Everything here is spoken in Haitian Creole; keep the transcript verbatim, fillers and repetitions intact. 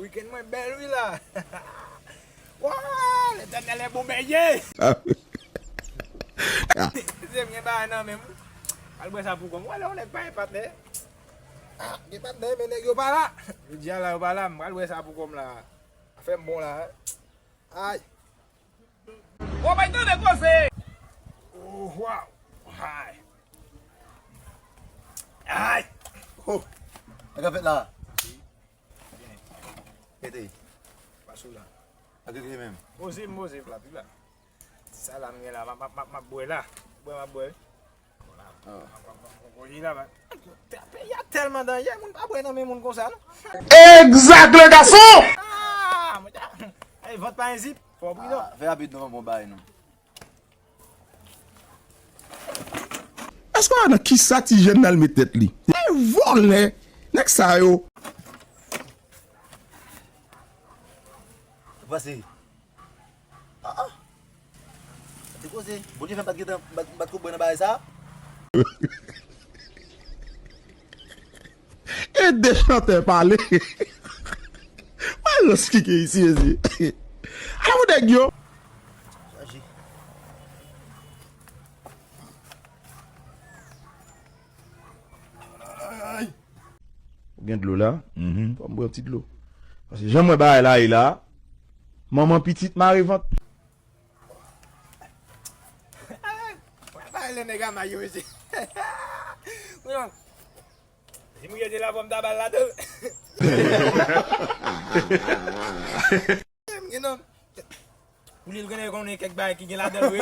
Wikenn mwen bèl wi la. Wa, Letènèl e bon bèye. Se m gen bagay nan men m. Al bwè sa pou kò m. Wè lè yon nèg pa gen patnè. Ah, gen patnè, men nèg yo pa la. Jodi a la, yo pa la, m pral bwè sa pou kò m la. Afè m bon la. Ay. Ou bay tande koze. Oh, wow. Ay. Ay. Oh. Sa k ap fèt la? Kete. Pa sou la. Sa k ap fèt menm? Poze m, poze m la, pi la. Sa la m gen la, m ap, m ap, m ap, m ap bwè la. Bwè, m ap bwè. Peyi a tèlman danje, moun pa bwè nan men moun konsa, non. Exact, le garçon! Ah, mwen ta, ay, vant pa en zip, fò pri, non. Ah, fè rapid, non, bon bagay, non. Èske w wè nan kisa ti jèn nan al met tèt li? Se vòlè, nèg sa yo. Pase. Ah, ah. Sa te koze. Bondye fè m pa t gentan, m pa t, m pa t ko bwè nan bagay sa. E de chantè pale. Mwen lòs kike isi, isi. Ala pou nèg yo. Chaje. Ou gen dlo la? Mhm. Fò m bwè yon ti dlo. Paske jan mwen bagay la ye la, manman pitit mare vant. Mwen pa lè nèg a mayo mesye. Mwen non. Si mwen te la fò m ta bal ladan. M gen non. Pou li l konnen konnen kèk bagay ki gen ladan l wi.